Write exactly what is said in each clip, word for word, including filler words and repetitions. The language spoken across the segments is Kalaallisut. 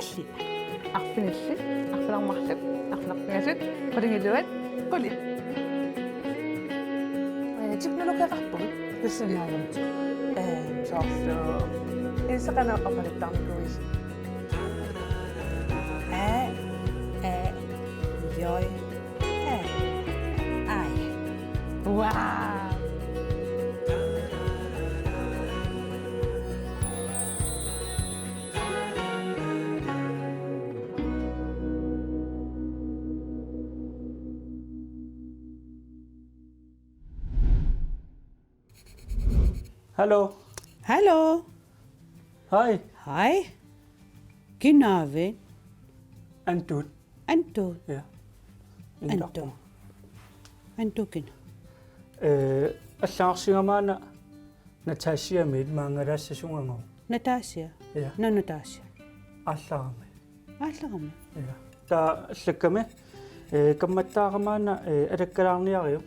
Arfinillit, arfineq-marluk, arfineq-pingasut, qulingiluat, qulit. Ee, teknologiaqarpugut, tassuunaagami. Ee, soorlu. Ilseqanaq oqaluttarnikuuisi. Aa, ee, joi, ee, ai. Wow. Hallo. Hallo. Hej. Hej. Kinaavit? Antuut. Antuut. Ja. Antuut. Antuut kina? Ee, allagarsigama una Natasiamiit maangalaassasungagooq. Natasia? Ja. Nå, Natasia. Aallarami. Aallarami? Ja. Taava allakkami, ee, kammattaarama una, ee, alakkalaarniariuk.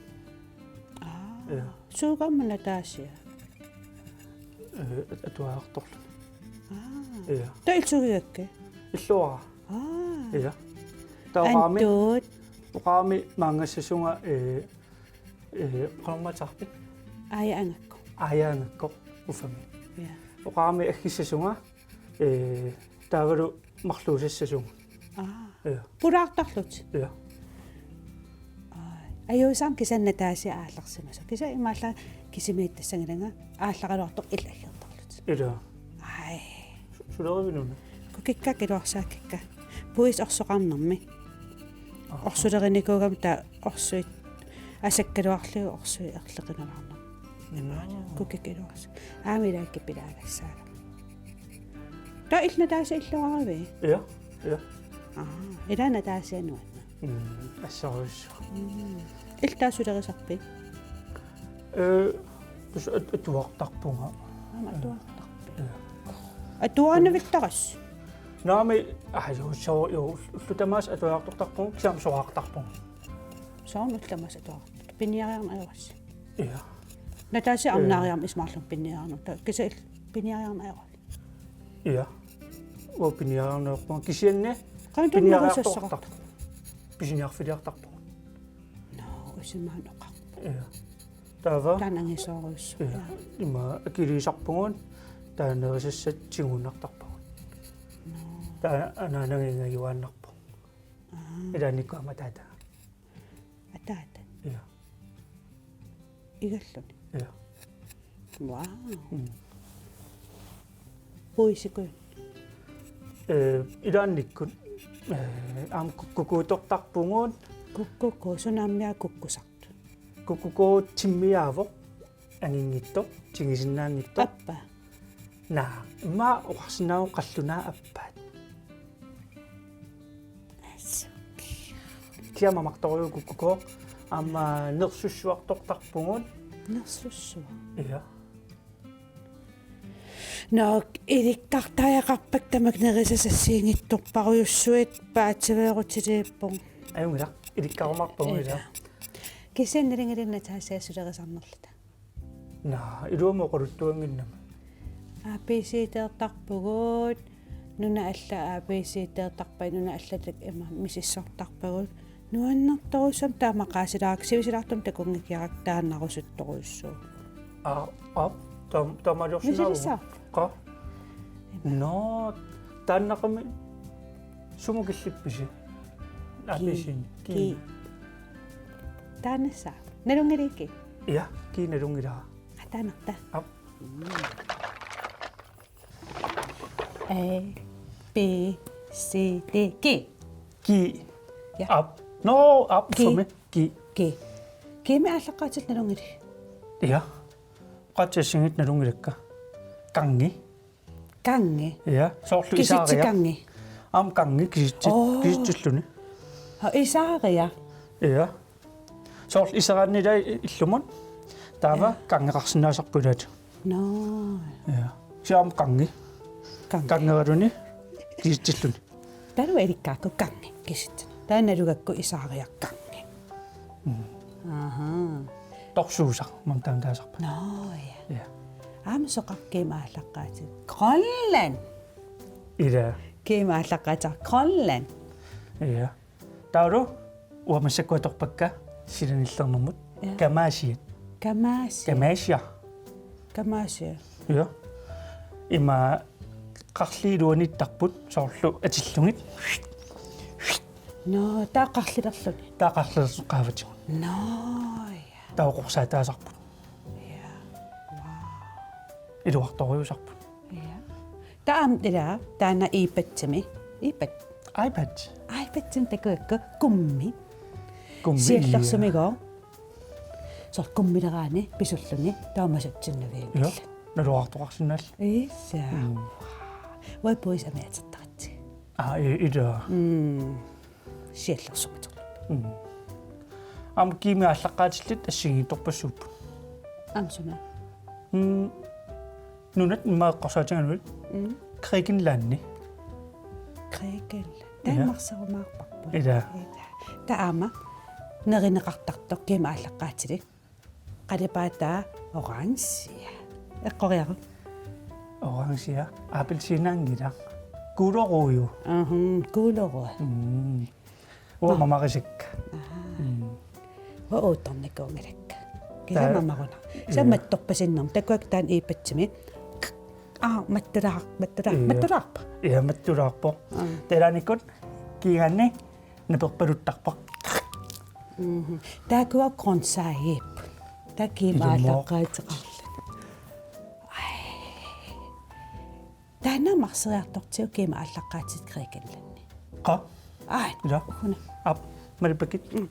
Aa. Ja. Suugami Natasia? Ee, at-, atuariartorluni. Aa. Ja. Taava illit suugigakkit? Illuara. Aa. Ja. Taava oqarami, Antuut. Oqarami maangassasunga, ee, ee, qanormaataarpit? Aaja Angakkoq. Aaja Angakkoq, uffami. Ja. Oqarami aggissasunga, ee, taavalu marluusassasunga. Aa. Ja. Pulaartarlutit? Ja. Aa. Ajuusaarmi kisianni Natasia aallarsimasoq. Kisianni imaallaat kisimiittassanngilagut aallaraluartoq illit aggertarlutit. Ilaa. Ai. Su-, sulerivinuna? Kukikka iluarsaakkakka. Puisi orsoqarnermi. Aha. Orsolerinikuugami taava orsuit asakkaluarlugit orsuit erleqinalaarnermi. Nå. Kukikka iluarsaat. Aamma ilaa kipilaagassaagami. Taava illit Natasia illuaravit? Ja, ja. Aa, ilaa Natasia nuanneq. Mm, assorujussuaq. Mm. Illit taava sulerisarpit? Ee, tassa at-, atuartarpunga. Aamma atuartarpit? Ja. Atuaannavittaras? Naamik, aa, jo, so, jo, ullut tamaasa atuartarpunga, kisianni soraartarpunga. Soorlu ullut tamaasa atuartarpit? Piniariarneq ajorassi? Ja. Natasia Ee. Arnaariarmi isumaqarluni piniariarneq. Taava kisianni piniariarneq ajorassi? Ja. Uanga piniariarneq ajorpunga kisianni. Qanoq piniariartoqartarpit? Pisiniarfiliartarpunga. Nå, usimaanoqarpoq. Ja. Taava? Taanna angisoorujussuaq. Ja. Ima akiliisarpugut, taava nerisassat tiguinnartarpagut. Nå. Taava anaanaga ingajuaannarpoq. Aa. Ilaannikkut aamma ataataga. Ataata? Ja. Igalluni? Ja. Wow. Mm. Puisikujunnik? Ee, ilaannikkut, ee, aamma kukkukuutortarpugut. Kukkuku, sunaammiaa kukkusartut? Kukkuku timmiaavoq, anginngitsoq, tigisinnaanngitsoq. Appa? Naa, immaqa oqarsinnaavoq qallunaat appaat. Kiama martorujuk kukkuku, aamma nersussuartortarpugut. Nersussuaq? Ja. Nå, ilikkartariaqarpakka tamakku nerisassat assigiinngitsorparujussuit paatsiveerutiliippugut. Ajunngilaq, ilikkarumaarpagut ilaa. Ilaa. Kisianni nalunngilarpit Natasia sulerisarnerluta? Naa, iluamik oqaluttuannginnama. A B C-teertarpugut, nunat allat A B C-teertarpai, nunat allatut ima misissortarpagut. Nuannertorujussuarmik taama maqaasilaarlugu, sivisuumik takunngikkikka taannarusuttorujussuuvoq. Aa, aa, tam-, taamaaliorsinnaavugut. Misilisaa? Qaa? Nå, taannaqami sumut killippisi? Ki. A B C-ni. Ki. Ki. Taanna sa. Nalunngilarpit? Ja, ki nalunngilara. Qaa, taannartaa. Aap. A, B, C, D, G. G. Ja. Aap. Nå, aap, G. Som i G. G. G-mik aallaqqaatillit nalunngilatit? Ja. Qaatsiassinngit nalunngilakka. Gangi. Gangi. Ja, soorlu kisitsisit isaariaq. Gangi. Aamma gangi kisitsi-, oo, kisitsilluni. Aa, isaariaq. Ja. Soorlu iseraanni ilai illumut. Taava, ja, gangeqarsinnaasarpoq ilaatigut. Nå. Ja. Kisianni aamma gangi. Gangi. Gangeraluni kisitsilluni. Taava ilikkakkit gangi kisitsinera. Taava nalugakku isaariaq gangi. Mm. Aha. Torsuusaq, maanna taama taasarpaat. Nå, ja. Ja. Aamma soqarkima aallaqqaatit. Grønland. Ilaa. Kiimik aallaqqaateqarpoq Grønland. Ja. Taavalu uanga massakkut atorpakka silanillernermut. Ja. Kamasiat. Kamasiat. Kamasia. Kamasia. Ja. Ima qarliit iluanittarput soorlu atillugit. Nå, taava qarlilerluni. Taava qarlilersoq qaavatigut. Nå, ja. Taava oqorsaataasarput. Ja. Wow. Iluartorujussuusarput. Ja. Taava aamma ila taanna iPad-imi. iPad. iPad. iPad-imi takuakku kummi. Kummi, ja. Siallersumigooq. Soorlu kummileraanni pisulluni taava masutsinnavianngillat. Ja. Naluartoqarsinnaallutik. Issa. Mm. Uanga puisit amiaatsertaratsigu. Aa, i-, ila. Mm. Siallersummut. Mm. Aamma kiimik aallaqqaatillit assigiinngitsorpassuupput. Aamma suna? Mm. Nunat immaqa eqqarsaatigalugu. Mm. Grækenlandi. Grækenland. Ja. Danmarkserumaarparput. Ila. Ila. Taava aamma nerineqartartoq kiimik aallaqqaatilik. Qalipaataa orange. Eqqoriaruk. Orange. Appelsiinaanngilaq. Gulerod. Mhm, gulerod. Mm. Uanga mamarisakka. Aha. Mm. Uanga uuttornikuunngilakka. Kisianni taava mamaruna. Ja. Kisianni mattorpasinnermik. Takuakka taanna iPad-imi. Aa, mattulaar-, mattulaar-, ja. Mattulaarpa? Ja, mattulaarpoq. Aa. Taava ilaannikkut kiigaanni naperpaluttarpara. Mhm. Taakku grøntsagit. Taakku kiimik aallaqqaateqarluni. Aj. Taanna marseriartortigu kiimik aallaqqaatit Grækenlandi. Qaa? Aj. Ila. Una. Aap, malippakkit. Mm.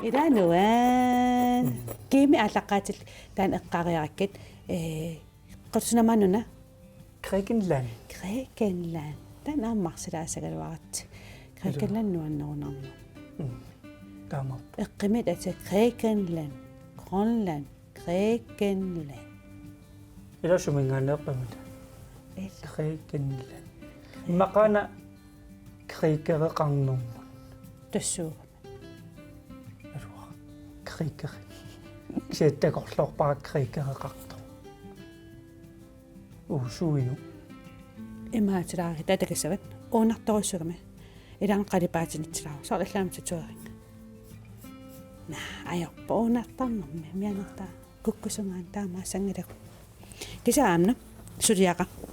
Ila nuan. Mm. Kiimik aallaqqaatit taanna eqqaariarakkit, ee, qutsunamaanuna. Grækenland. Grækenland. Taanna aamma marsilaassagaluaratsigit. Grækenland nuannerunarmi. Mm. Taamaappoq. Eqqumiit atit Grækenland, Grønland, Grækenland. Ila suminngaanneerpamita. Ila. Grækenland. Immaqaana grækereqarnermut. Tassuugami. Aluara. Grækeri. Kisianni takorloorpara grækereqartoq. Uusuiu. Imaatsilaarit tatakassavat. Uunartorujussuugami. Ilaanni qalipaatinitsilaaruk. Soorlu allaammi tatueringa. Naa, ajorpoq uunartarnermi. Mianertaa. Kukkusungaanut taamaassanngilagut. Kisianni aamma suliaqarpoq.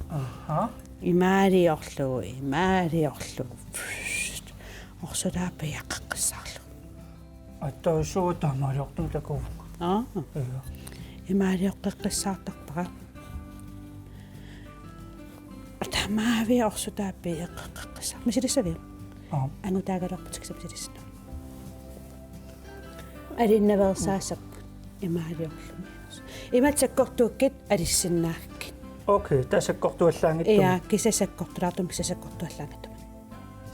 Aha. Imaaliorlugu, imaaliorlugu. Pst. Orsulaarpiaq eqqissaarlugu. Attaussuuta imaaliortumik takuuvunga. Aa. Ja. Imaalioqqeqqissaartarpara. Taamaavia orsulaarpiaq eqqeqqissaaq. Misilissaviuk? Aa. Angutaagaluarputit kisianni misilissaaq. Alinnaveersaassapput imaaliorluni. Imatut sakkortuukkit alissinnaakkit. Okay, taava sakkortuallaanngitsumik. Ja, kisianni sakkortulaartumik, kisianni sakkortuallaanngitsumik.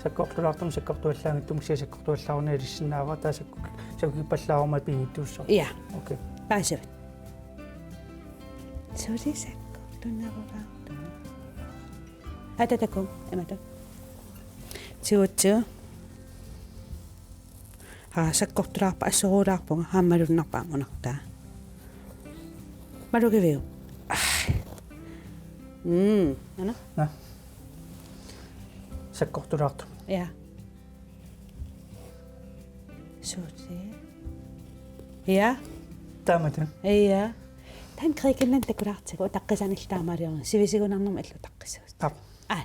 Sakkortulaartumik, sakkortuallaanngitsumik, kisianni sakkortuallaaruni alissinnaavara, taava sakku-, sakkukippallaaruma pinngitsuussooq. Ja. Okay. Paasivat. Suli sakkortunerulaartumik. Atataku, imatut. Tigutsigu. Aa, sakkortulaarpara, assorulaarpunga, aamma malunnarpara munartaa. Malugiviuk? Aa. Mm, ana? Naa. Sakkortulaartumik. Ja. Suuti. Ja. Taamatut. Ja. Taanna Grækenland takulaartigu utaqqisanillu taamaaliorneq sivisugunarnermut illu utaqqisuusoq. Aap. Aa.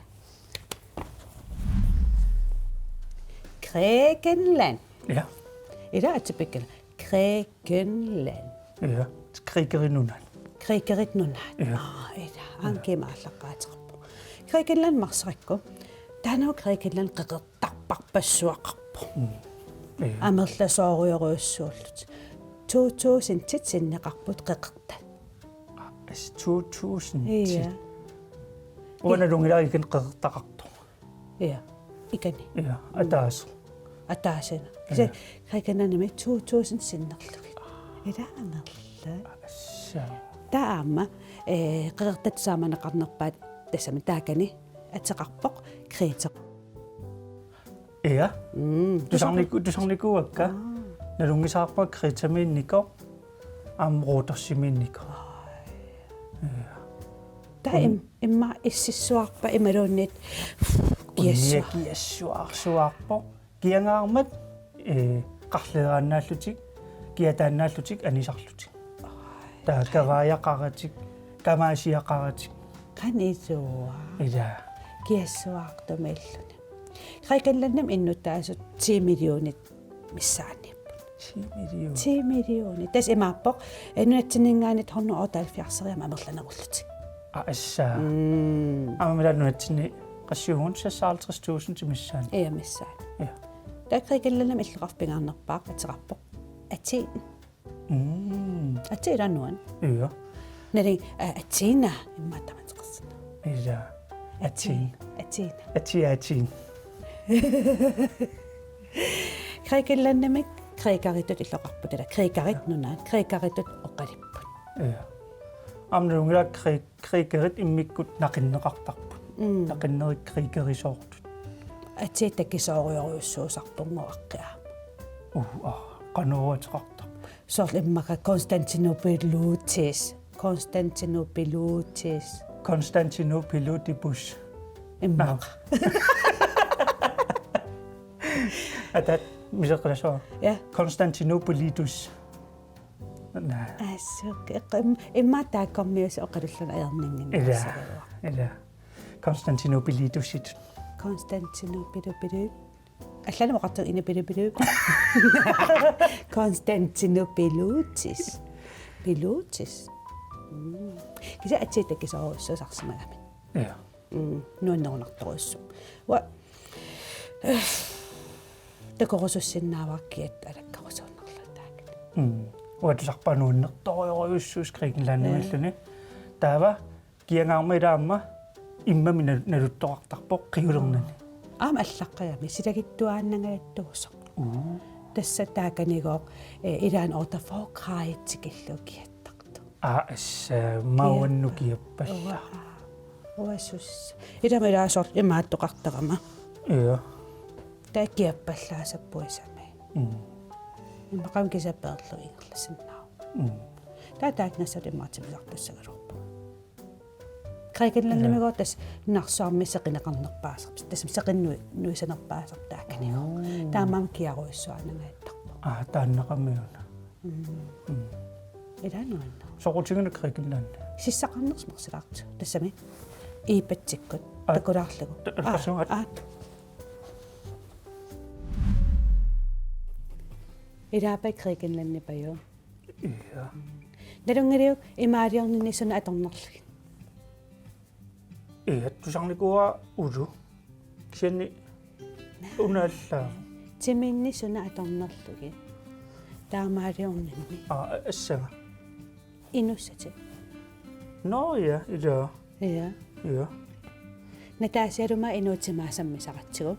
Grækenland. Ja. Ila atypikkala. Grækenland. Ja. Grækerit nunaat. Grækerit nunaat. Ja. Aa, ila. Aamma kiimik aallaqqaateqarpoq. Grækenland marserakku. Taanna Grækenland qeqertarparpassuaqarpoq. Mm. Ja. Amerlasoorujorujussuullutik. To tusindit sinneqarput qeqertat. Aa, as to tusindit. Ja. Uanga nalunngilara ikani qeqertaqartoq. Ja, ikani. Ja, mm. Ataaseq. Ataaseq. Kisianni, ja. Grækenlandimi to tusind sinnerlugit. Ila amerlasoorpoq. Assa. Taava aamma, eh, qeqertat saamaneqarnerpaat tassami taakani ateqarpoq Kreta. Ja. Mm. Tusarniku-, tusarnikuuakka. Aa. Nalunngisaqarpunga Kretamiinnikoq, aamma Rodosimiinnikoq. Aa. Ja. Taava im-, immaqa ississuarpa imaluunniit kiassuar-. Kiassuarsuarpoq. Kiangaarmat, eh, qarleeraannaallutik, kiataannaallutik, anisarlutik. Taava kavaajaqaratik, kamaasiaqaratik. Qanoq isuaa. Ilaa. Kiassuartumilluni. Grækenlandimi innuttaasut ti millionit missaanniipput. Ti millionit. Ti millionit. Tassa imaappoq, eh, nunatsinninngaanniit hundrede otteoghalvfjerdseriarmik amerlanerullutik. Aa, assa. Mm. Aamma ila nunatsinni qassiugut seksoghalvtreds tusind missaani. Ja, missaani. Ja. Taava Grækenlandimi illoqarfik pingaarnerpaaq ateqarpoq Athen. Mm. Athen ila nuann. Ja. Nali, eh, Athena, immaqa tamateqarsinnaavoq. Ja. Athen. Athena. Athen, Athen. Grækenlandimi grækeritut illoqarput, ila grækerit nunaat, grækeritut oqalupput. Ja. Aamma nungujaat græk-, grækerit immikkut naqinneqartarput. Mm. Naqinnerit grækerisoortut. Athen takisoorujorujussuusarpunngooq aamma. Uh, aa, qanoq ateqartarpa? Soorlu immaqa Konstantinopilotis. Konstantinopilotis. Konstantinopilotibus. Immaqa. Naa. Ataat miseqqilasuara. Ja. Konstantinopolitus. Naa. Assut. Im-, immaqa taakkormiusut oqalulluni ajornannginneq. Ilaa. Ilaa. Konstantinopolitusitut. Konstantinopilopilut. Allanut oqartoq ina pilupilup. Konstantinopilotis. Pilotis. Mm. Kisianni Athen takisoorujussuusarsimagami. Ja. Mm. Nuannerunartorujussuuvoq. Uanga, eh, takorusussinnaavara kiattut alakkarusuunnarlugit taakani. Mm. Uanga tusarpara nuannertorujorujussuusoq Grækenlandimiilluni. Ja. Taava kiangaarmat ila aamma immami na-, naluttoqartarpoq qiulernani. Aamma allaqqagami silagittuaannangajattuusoq. Uu. Tassa taakanigooq, eh, ilaanni otteogfyrre grader tikillugu kiattartoq. Aa, assa, mauannut kiappallaa. Uanga, uanga sus. Ilami ilaa soorlu imaattoqartarama. Ja. Taava kiappallaassapput isami. Mm. Immaqa aamma kisianni peerlugu ingerlasinnaavoq. Mm. Taava taakku nassaat immaqa timmisartassagaluarpoq. Grækenlandimigooq tassa nunarsuarmi seqineqarnerpaasarpoq. Tassa seqinnui-, nuisanerpaasarpoq taakanigooq. Mm. Taamaammat kiarujussuaannangajattarpoq. Aa, taannaqamiuna. Mm. Mm. Ilaa nuanneq. Soqutiginaq Grækenlandi? Sissaqarnersoq marsilaartigu. Tassami. Iipatsikkut. Aa, takulaarlugu. Ta-, aa, tassunga. Aa. Ilaappa Grækenlandipajuk. Ja. Nalunngiliuk imaaliorninni suna atornerlugit? Ja, tusarnikuuara ulu. Kisianni una allaavoq. Timinni suna atornerlugit. Taamaaliorninni. Aa, assaga. Inussatit. Nå ja, ilaa. Ja. Ja. Natasialuma inuutima sammisaratsigu.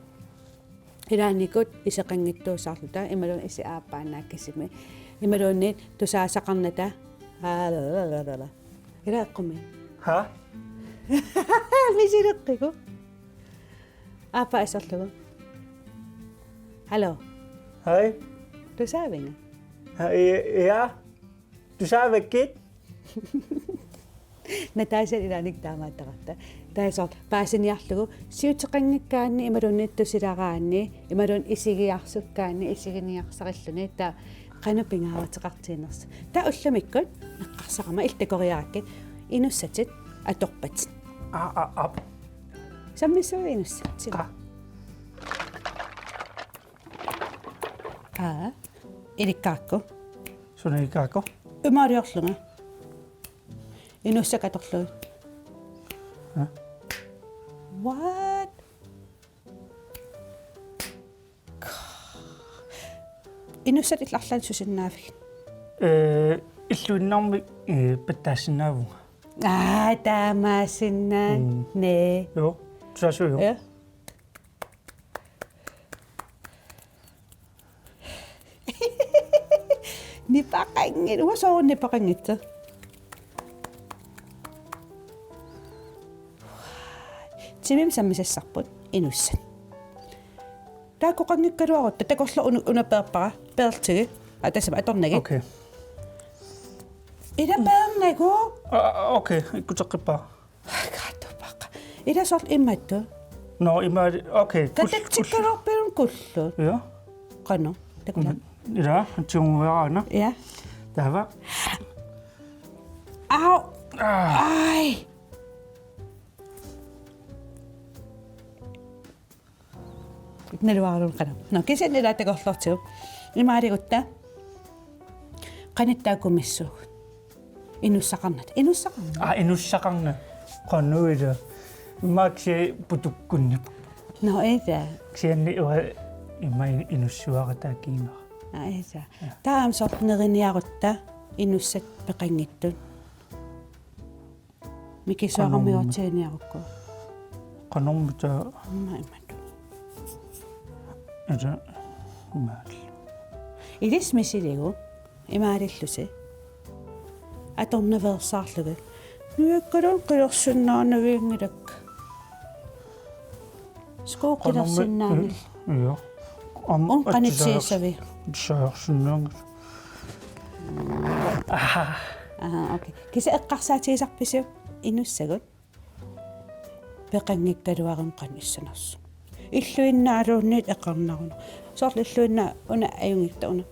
Ilaannikkut iseqanngitsuusaarluta imaluunniit isit aappaannaat kisimi. Imaluunniit tusaasaqarnata. Aa, la, la, la, la, la. Ilaa eqqumiik. Ha? Misileqqigu. Aappaa iserlugu. Hallo. Hej. Tusaavinga? Ha, i-, ja. Tusaavakkit? Natasiap ilaanni taamaattaratta. Taava soorlu paasiniarlugu siuteqanngikkaanni imaluunniit tusileraanni imaluunniit isigiarsukkaanni isiginiarsarilluni taava qanoq pingaaruteqartiginersoq. Taava ullumikkut eqqarsarama illit takoriarakkit inussatit atorpatit. Aa, aa, aa. Sammissuit inussatit. Aa. Aa. Ilikkarakku. Suna ilikkarakku? Imaaliorlunga. Inussakka atorlugit. Ha? What? Inussat illit arlaannik susinnaavigit? Ee, illuinnarmik, ee, pattaassinnaavunga. Aa, taamaassinnaavoq. Mm. Naa. Joo, tusaassuujuk. Ja. Nipaqanngilaq, uanga soorlu nipaqanngitsoq. Timimi sammisassarput inussat. Taakkoqanngikkaluarutta takorloor una, una peerpara, peerlugit. Aa, tassami atornagit. Okay. Ila peernagu. Aa, okay, ikkuteqqippara. Kaatupaq. Ila soorlu imatut. Nå, ima, okay. Kul-, kul-, kataksikkaluarpalun kullut. Ja. Qanoq. Takula. Ila, tiguaana. Ja. Taava. Au. Ah. Ai. Naluaralun qanoq. Nå, kisianni ila takorloortigu. Imaaligutta. Qanittaakumissuugut. Inussaqarnata. Inussaqarnata. Ah, inussaqarnata. Qanoq ila. Maxi putukkunni. Nå, ila. Kisianni uanga ima inussuaqataa kiinara. Ah, ila. Ja. Taava soorlu neriniarutta inussat peqanngittut. Mikisuaramiuartianiarukku. Qanormita. Qanormita. Imma imatut. Ila imaal. Ilissi misiligu imaalillusi. Atornaveersaarlugit. Nujakkaluunniit qilersinnaanavianngilakka. Skuu qilersinnaanngillat. Ja. Am-, una qanitsigissaviuk? Atisaajarsinnaanngilaq. Aha. Aha, okay. Kisianni eqqarsaatigisarpisiuk inussagut peqanngikkaluarlugit qanoq issanersut? Illuinnaaluunniit eqarnaruna. Soorlu illuinnaat una ajunngitsoq una.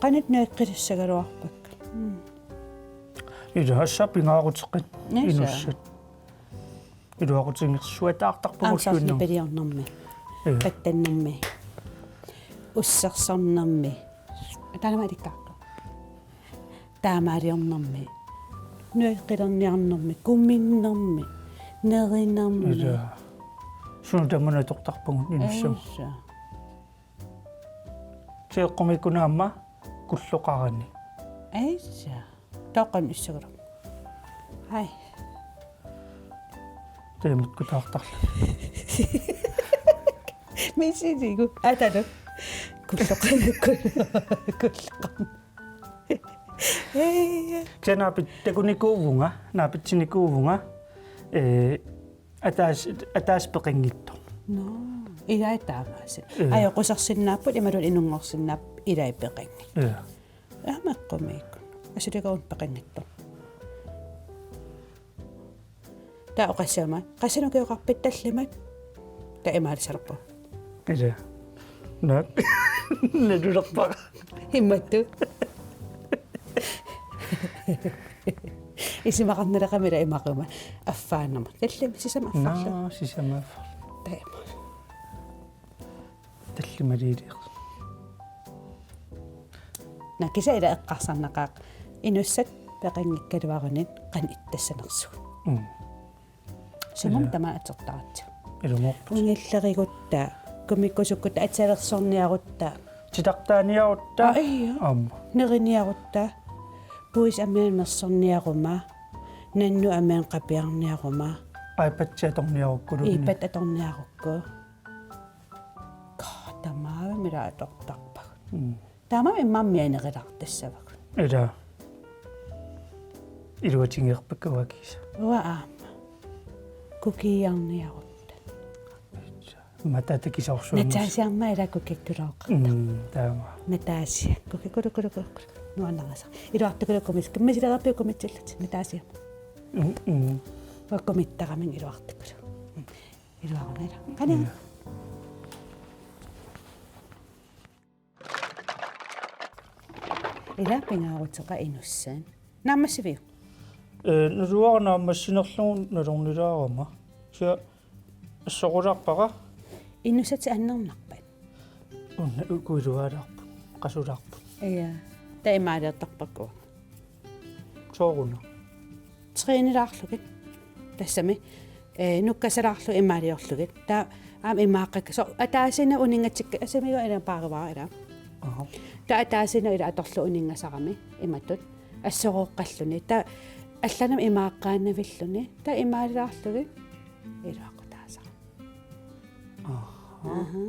Qanoq nujaqqilissagaluarpakka. Mm. Ila tassa pingaaruteqarpoq. Ila. Inussat. Iluaqutigiinngitsuataartarpugut. Aamma soorlu illuinnarni. Nipiliornermi. Ja. Pattannermi. Ussersornermi. Taanna ilikkartoq. Taamaaliornermi. Nujakkalerniarnermi. Kuminnermi. Nerinermi. Ila. Suna tamanna atortarpugut inussat. Ila. Seeqqumikkunnaamma kulloqarani. Aisa. Toqqan issagara. Hai. Teemut kutaartarlu. Misiligu. Atalu. Kulloqan. Kulloqan. Ei. Kisianni naapit-, takunikuuvunga, naapitsinikuuvunga. Eh, Ataas-, ataaseq peqanngitsoq. Nå. Ilai taamaasi. Ja. Ajoqusersinnaapput imaluunniit inunngorsinnaapput ilai peqanngitsut. Ja. Aamma eqqumiikkut. Asuli uunga peqanngitsoq. Taava oqassaanga. Qassinukioqarpit tallimat. Taava imaalisalerpoq. Ila. Naak. Nalulerpara. Imatut. Isumaqarnaleqami ila imaquma. Affaannarmut. Tallimat sisamat affarlu. Naa, sisamat affarlu. Taama. Tallimaliiliaq. Naa kisianni ila eqqarsarnaqaaq. Inussat peqanngikkaluarlugit qanoq ittassanersugut. Mm. Sumut. Ila. Tamaat atortaratsigu. Ilungerput. Ungillerigutta, kumikkusukkutta, atsalersorniarutta. Titartaaniarutta. Aa, ja. Aamma. Neriniarutta. Puisit amianut nersorniaruma. Nannut amianut qapiarniaruma. iPad atorniarukkuluunniit. iPad atorniarukku. Kaa, tamaavimmi ila atortarpagut. Mm. Taamaammat immaqa mianerilaartassavagut. Ila. Iluatigeerpakka uanga kiisa. Uanga aamma. Kukiiarniarutta. Mata takisoorsuarnut. Natasiarma ila kukikkulooqartoq. Mm, taama. Natasia. Kukikulu, kulu, kulu, kulu. Nuannarisara. Iluartukulu kumis-, kummisilerappiuk kumitsillutit. Natasia. Mm, mm. Uanga kumittaramik iluartukulu. Mm. Iluarama ila. Qani. Mm. Ila pingaaruteqarpoq inussat. Naammassiviuk? Ee, naluara naammassinerlugu nalornilaarama. Kisianni assorulaarpara. Inussat annernarpat. Una uku ilualaarput. Qasulaarput. Ja. Taava imaaliortarpakka. Sooruna. Trænilaarlugit. Tassami. Eh, nukkasalaarlugit imaaliorlugit. Taava aamma imaaqqakka. Soorlu ataasiinnaq uninngatsikka asamigo ila paarivara ila. Aha. Taava ataasiinnaq ila atorlugu uninngasarami imatut. Assorooqqalluni. Taava allanami imaaqqaannavilluni. Taava imaalilaarlugit. Iluaqutaasara. Aha. Aha.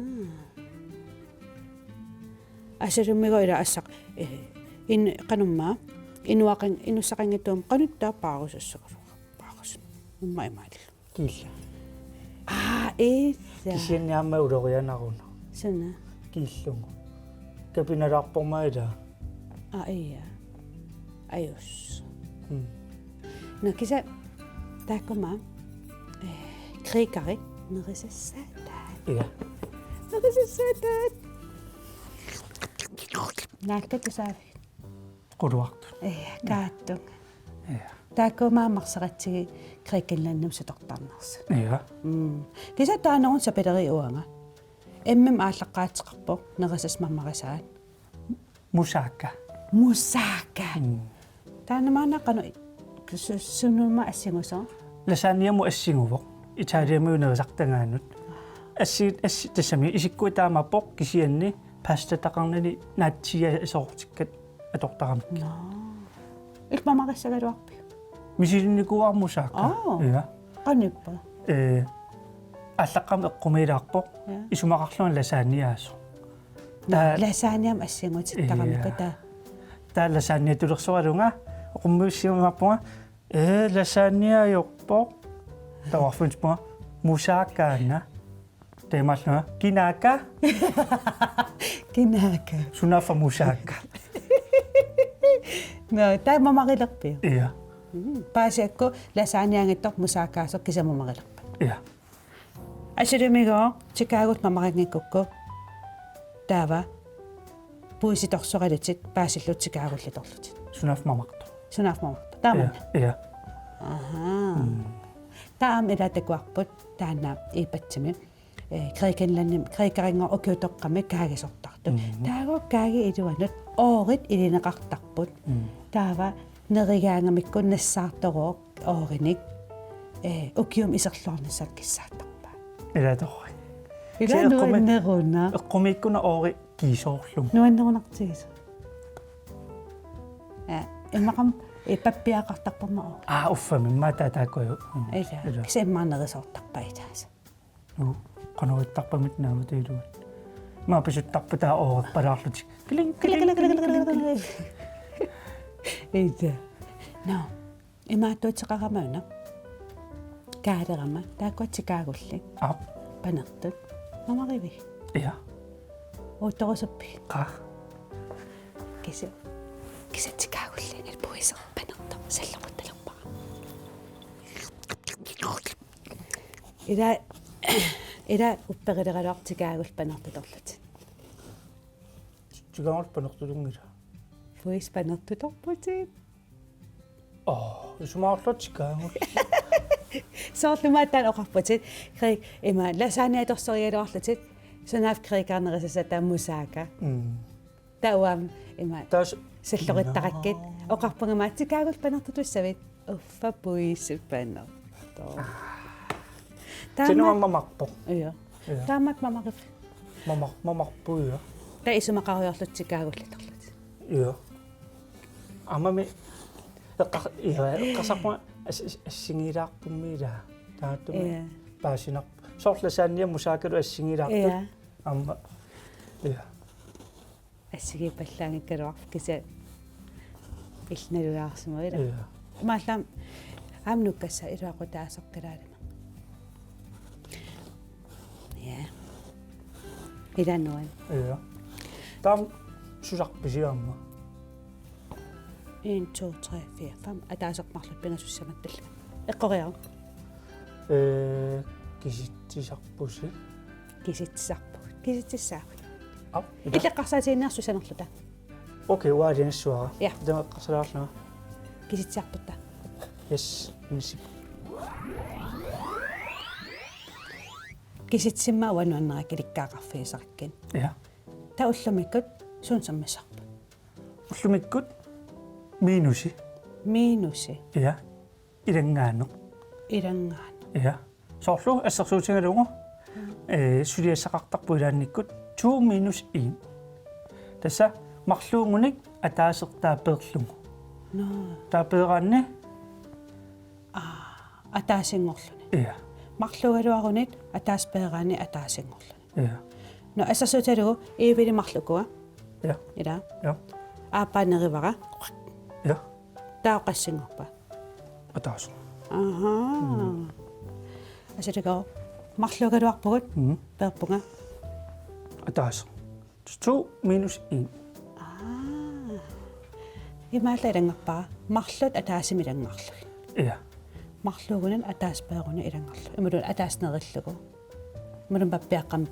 Asalummigooq ila assaq, eh, in-, qanormaa, inuaqan-, inussaqanngitsuummat qanittaa paarusussagaluarput. Paarus-. Immaqa imaalillu. Kiillu. Aa, ila. Kisianni aamma ulorianaruna. Suna. Kiillugu. Kapinalaarporma ila. Aa, ila. Ajus. Mm. Nå, kisianni taakkuma Grækeri. Nerisassaataat. Ja. Nerisassaataat. Naakka tusaavik. Quluartut. Ja, kaattunga. Ja. Taakku maammarseratsigit Grækenlandimi sutortarnersut. Ja. Mm. Kisianni taanerun sapileriuanga. Emmim aallaqqaateqarpoq, nerisassat mammarisaat. Moussaka. Moussaka. Mm. Taanna maanna qanoq su-, sunuma assingusoq? Lasagnemut assinguvoq. Italiamiut nerisartagaannut. Assi-, assi-, tassami isikkuit taamaappoq kisianni pastataqarnani naatsiiaat aserortikkat atortaramikkit. Naa. Illit mamarissagaluarpiuk? Misilinnikuuara moussaka. Aa. Ja. Qanippa? Ee, aallaqqaammut eqqumiilaarpoq. Ja. Isumaqarlunga lasagnaasoq. Naa, taa- lasagnamik assinguutittaramikkit. Ja. Taa. Taa lasagnatulersoralunga, oqummiussimaarpunga, ee, lasagnaajorpoq. Taava arfineq-marlunga, moussakaana. Taamaallunga, kinaakka? Kinaakka? Sunaaffa moussaka? Nå, taava mamarilerpiuk? Ja. Mm, paasiakku lasagnaanngitsoq moussakaasoq kisianni mamarilerpat. Ja. Assersuutigalugu Chicagollu mamarinngikkukkit. Taava puisitorsoralutit paasillutit Chicagollitorlutit. Sunaaffa mamartoq. Sunaaffa mamartoq. Taamani. Ja, ja. Aha. Mm. Taava ila takuarput taanna iPad-imi. Ee, Grækenlandimi, Grækerinngooq ukiutoqqami kaagisortartut. Mhm. Taava kaagit iluanut oorit ilineqartarput. Mm. Taava nerigaangamikku nassaartorooq oorinik, ee, ukiumut iserluarnissaat kissaattarpaat. Ila torrak. Ila. Se eqqumi-, nuanneruna. Eqqumiikkuna oori kiisoorlugu. Nuannerunartigisoq. Ja, immaqami, ee, pappiaqartarput aamma oori. Aa, uffami, immaqa taakkuuvoq. Mm. Ila. Ila. Kisianni immaqa nerisoortarpaat ilaasa. Uu, qanoq ittarpamit naamatigiluat. Immaqa pisuttarput taava oorerpalaarlutik. Kling, kling, kling, kling, kling. Ila. Nå. Imaattuuteqarama una. Kaalerama. Taakkua Chicagolli. Aap. Panertut. Mamarivigit? Ja. Uuttorusuppigit? Qaa. Kisianni. Kisianni Chicagolli ilpuisa panertoq salloqittalerpara. Ila, ila upperileraluartut Chicagollu panertutorlutit. Chicagollu panertutunngilaq. Puisit panertutorputit. Aa, isumaqarlutit Chicagollu. Soorlu maani taanna oqarputit. Græk-, ima, lasagne atorsorigaluarlutit. Sunaaffa grækerinngooq nerisassaat taava moussaka. Mm. Taava aamma ima. Taas- Salloqittarakkit. Naa. Oqarpunga aamma Chicagollu panertutussavit. Uffa puisit panertoq. Taama- Sinua mamarpoq. Ja. Ja. Taamaat mamarip. Mamar-, mamarpoq, ja. Taava isumaqarujoorlutit Chicagollitorlutit. Ja. Aammami eqqa-, ja, eqqarsarpunga as-, as-, assigiilaartummi ila. Taamaattumik. Ja. Paasinarpoq. Soorlu lasagnea moussakalu assigiilaartut. Ja. Aamma. Ja. Assigiippallaanngikkaluarpoq kisianni illit nalugaarsimavit ila. Ja. Imaallaat aamma nukkassaaq iluaqutaasoq kalaalima. Ja. Ila nuann. Ja. Taava susarpisi aamma? En, to, tre, fire, fem. Ataaseq marluk pingasussamat tallimat. Eqqoriaruk. Ee, kisitsisarpusi. Kisitsisarpugut. Kisitsissaagut. Aap, ila. Illit eqqarsaatigiinniarsiuk sanerluta. Okay, uanga aalajangissuara. Ja. Taava eqqarsalaarlunga. Kisitsisarput taava. Yes, misip. Kisitsisimma uanga nuannerakkit ilikkagaqarfigisarakkit. Ja. Taava ullumikkut suut sammisarput? Ullumikkut minusi. Minusi. Ja. Ilanngaaneq. Ilanngaaneq. Ja. Soorlu assersuutigalugu, mm, ee, suliassaqartarpoq ilaannikkut to minus en. Tassa marluugunik ataaseq taava peerlugu. Nå. Taava peeraanni? Aa, ataasinngorluni. Ja. Marluugaluarunit ataaseq peeraanni ataasinngorluni. Ja. Nå, assersuutigalugu Evelyn marluk ukua. Ja. Ila. Ja. Aappaa nerivara. Ja. Taava qassinngorpa? Ataaseq. Aha. Mm. Assersuutigalugu marluugaluarpugut, mm, peerpunga? Ataaseq. To minus en. Aa. Imaallaat ilanngarpara. Marluk ataasimik ilanngarlugit. Ja. Marluugunit ataaseq peeruni ilanngarlugu. Imaluunniit ataaseq nerillugu. Imaluunniit pappiaqqamik.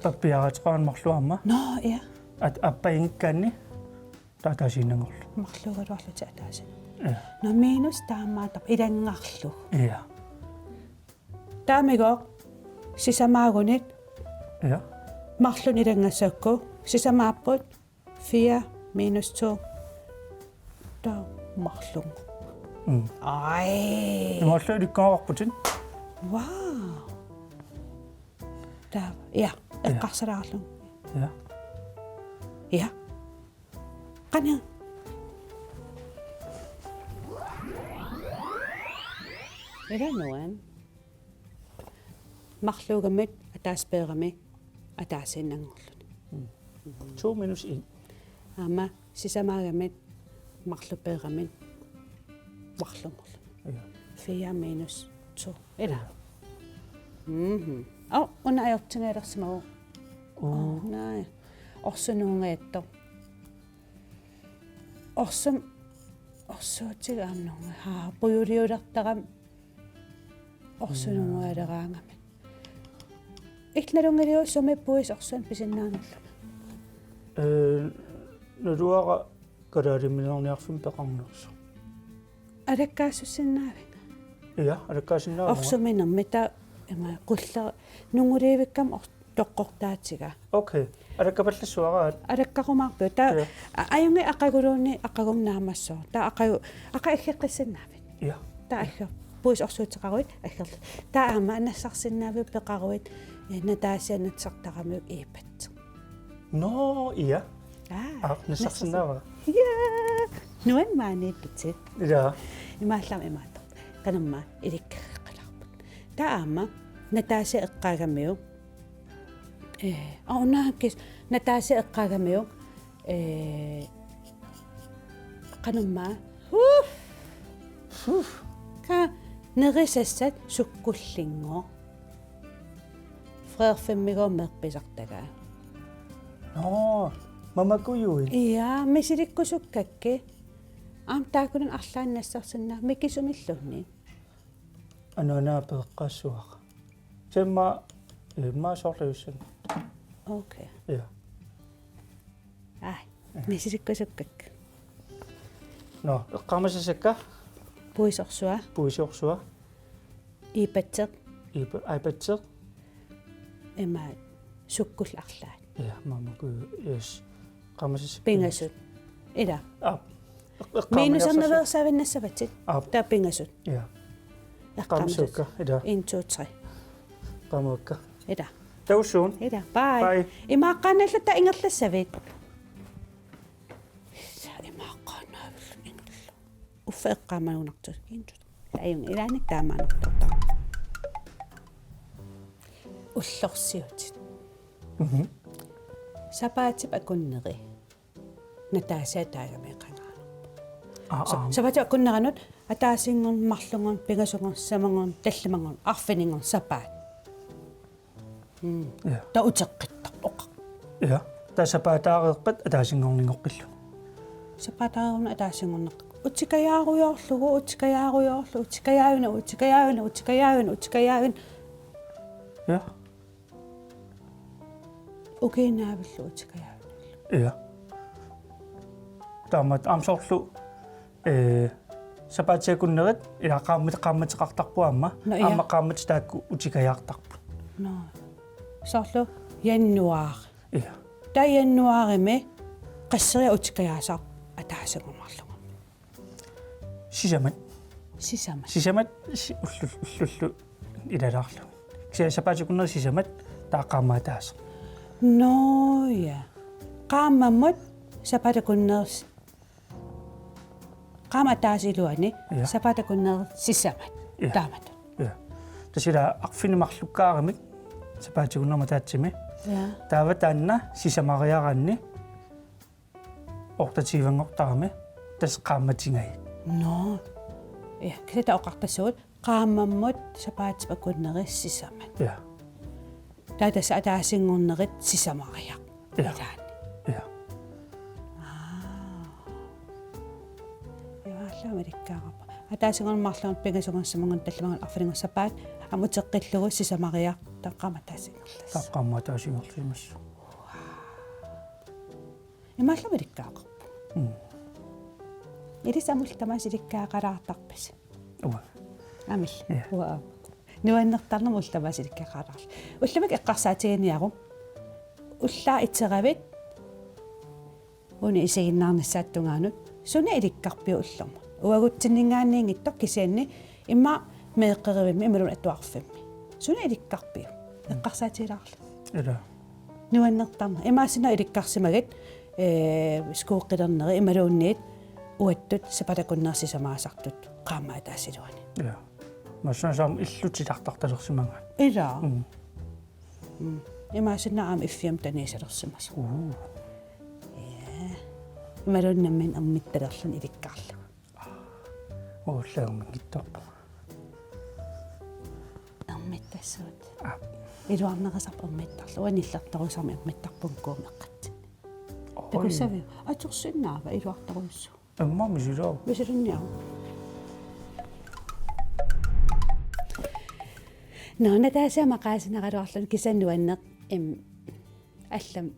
Pappiaqqat marluk aamma. Nå, ja. At appa ingikkaanni taava ataasiinnanngorlugu. Marluugaluarlutik ataasiinnanngorlutik. Ja. Nå, minus taamaattoq ilanngarlugu. Ja. Taamigooq sisamaagunit. Ja. Marluk ilanngassakku sisamaapput. Fire minus to. Taava marluk. Mm. Aj. Imaluunniit ilikkaarputit. Wow. Taava, ja, ja, eqqarsalaarlugu. Ja. Ja. Qanoq? Ila nuan. Marluugamik ataaseq peerami ataasiinnanngorluni. Mm. To minus en. Aamma sisamaagamik marluk peerami marlunngorluni. Ja. Fire minus to. Ila. Ja. Mhm. Au, una ajortinngilersimavoq. Oh. Oh, nej. Orsununngaattoq. Orsum-, orsuutigaannunga. Haa, pujuliulertarami orsununngaleraangami. Illit nalunngiliuk sumi puisit orsuanni pisinnaanerluni? Ee, naluara kalaaliminerniarfimmi peqarnersoq. Alakkaassussinnaavinga? Ja, alakkaassinnaavunga. Orsuminermi taava ima qullera nunguliivikkami or-, toqqortaatiga. Okay. Alakkapallassuaraat. Alakkarumaarpiuk. Taava, ja, a-, ajunngilaq aqaguluunniit aqagumut naammassooq. Taava aqagu-, aqagu aggeqqissinnaavit? Ja. Taava agger-, puisit orsuuteqaruit aggerl-. Taava aamma nassarsinnaaviuk peqaruit, eh, Natasia nassartaramiuk iipat. Nå, ja. Aa, aa, nassarsinnaavara. Ja. Nuann' maaniipputit. Ja. Imaallaat imaattoq. Qanormaa ilikkagilaarput. Taava aamma Natasia eqqaagamiuk. Ee, aa, una kis-, Natasia eqqaagamiuk. Ee, qanormaa. Huh! Huh! Ka nerisassat sukkullinngooq. Frederik femmigooq meeraq pisartagaa. Nå, mamakujuit. Ja, misilikkusukkakkit. Aamma taakkununnga arlaannik nassarsinnaaviuk mikisumilluunniit? Anaanaa peeqqaassuara. Temma, imma soorlu ajussanngortoq. Okay. Ja. Aj, misilikkusukkakkit. Nå, eqqaamasassakka? Puisit orsua. Puisit orsua. Iipatseq. Iipa-, iipatseq. Ima sukkullit arlaat. Ja, mamakujuit, yes. Eqqaamasassakka. Pingasut. Ila. Aap. Eq-, eqqaamasassakka. Minusernaveersaavinnassavatit. Aap. Taava pingasut. Ja. Eqqaamasassakka. Eqqaamasassakka, ila. En, to, tre. Eqqaamavakka. Ila. Takuss'. Ila. Bye. Bye. Imaaqqaannaalluta ingerlassavit. Issa imaaqqaannaavilluni ingerla. Uffa eqqaamagunartoq. Intu. Ajunngilaq ilaanni taamaannertortoq. Ullorsiutit. Mhm. Sapaatip akunneri. Natasia taagami qangaanarpoq. Aa, sa-, aa. Sapaatip akunneranut ataasinngorneq, marlunngorneq, pingasunngorneq, sisamanngorneq, tallimanngorneq, arfininngorneq sapaat. Mm. Ja. Taava uteqqittarpoq. Ja. Taava sapaataareerpat ataasinngorninngoqqillugu. Sapaataareerunit ataasinngorneq. Utikajaarujoorlugu, utikajaarujoorlugu, utikajaavinani, utikajaavinani, utikajaavinani, utikajaavinani. Ja. Ukiinaavillu utikajaavillu. Ja. Taamatut aamma soorlu, ee, sapaatip akunnerit, ila qaammat-, qaammateqartarput aamma. Nå, ja. Aamma qaammatit taakku utikajaartarput. Nå. Soorlu januar. Ja. Taava januarimi qasseriarlutit utikajaassavat ataasinngorneq marlunngorneq? Sisamat. Sisamat. Sisamat si-, ullul-, ullullu ilalaarlugit. Kisianni sapaatip akunneri sisamat taava qaammat ataaseq. Nå ja. Qaammammut sapaatip akunneri s-, qaammat ataaseq iluani, ja, sapaatip akunneri sisamat. Ja. Taamatut. Ja. Tassa ila arfineq-marlukkaaramik sapaatip akunnermut ataatsimi. Ja. Taava taanna sisamariaraanni otteogtyvenngortarami tassa qaammatigajak. Nå. Ja, kisianni taava oqartassagut qaammammut sapaatip akunneri sisamat. Ja. Taava tassa ataasinngornerit sisamariaq. Ja. Ilaanni. Ja. Aa. Ja, aamma ilikkagaqarpoq. Ataasinngormat marlunngorpat pingasunngussimanngormat tallimanngorpat arfininngorsapaat aamma uteqqillugu sisamariarluta qaammat ataasinngorlusi. Taava qaammat ataasinngorlusi. Imaallugu ilikkagaqarpugut. Mm. Ilissi aamma ullut tamaasa ilikkagaqalaartarpisi? Uanga. Aamma illit? Ja. Uanga aamma. Nuannertarnermik ullut tamaasa ilikkagaqalaarlunga. Ullumikkut eqqarsaatiginiaruk. Ullaaq iteravit una isiginnaarnissaata tungaanut. Suna ilikkarpiuk ullormut? Uagutsinninngaanniinngitsoq kisianni immaqa meeqqerivimmi imaluunniit atuarfimmi. Suna ilikkarpiuk? Eqqarsaatigilaarlugu. Ila. Nuannertarneq. Imaassinnaavoq ilikkarsimagit, ee, skuuqqilernerit imaluunniit uattut sapalakunnerit sisamaasartut qaammat ataaseq iluani. Ja. Massakkut aamma illut titartartalersimagaat. Ila. Mm. Mm. Imaassinnaavoq aamma iffiamik taniisalersimasoq. Uu. Ja. Imaluunniit nammineq ermittalerluni ilikkarlugu. Ullaaq erminngitsoorpunga. Ermittassuutit. Aa. Iluarnerisarput ermittarlugu. Uanga nillertorusarmik ermittarpunga kuummeqqatsinni. Oi. Takussaviuk? Atorsinnaava iluartorujussuuvoq? Immaqa misilaaruk. Misilinniaruk. Nå, Natasha maqaasinaraluarluni kisianni nuanneq, im, allamik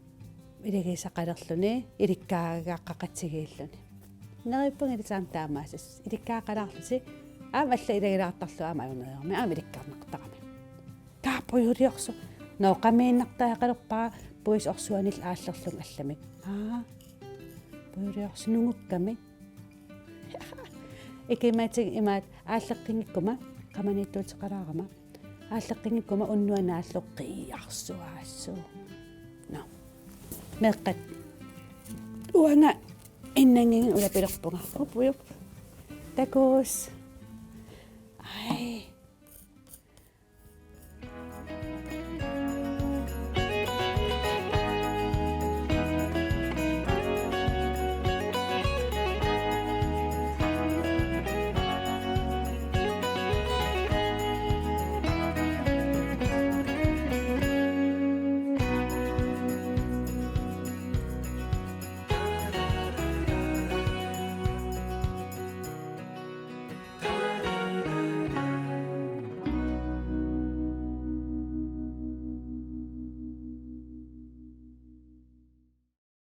ilagisaqalerluni, ilikkagaqaqatigiilluni. Neriuppunga ilissi aamma taamaassasoq. Ilikkagaqalaarlusi, aamma allat ilagilaartarlugit aamma ajorneriarmat, aamma ilikkarnartarami. Taava pujuliorsoq. Nå, qamiinnartariaqalerpara puisit orsuanillu aallerlugit allamik. Aa. Pujuliorsoq nungukkami. Ikimatik imaat aalleqqinngikkuma, qamaniittuuteqalaarama. Aalleqqinngikkuma unnuaq naallugu qiiarsuaassuuvoq. Nå. Meeqqat. Uanga innanngingin ulapilerpunga. Upujuk. Takuss. Ai.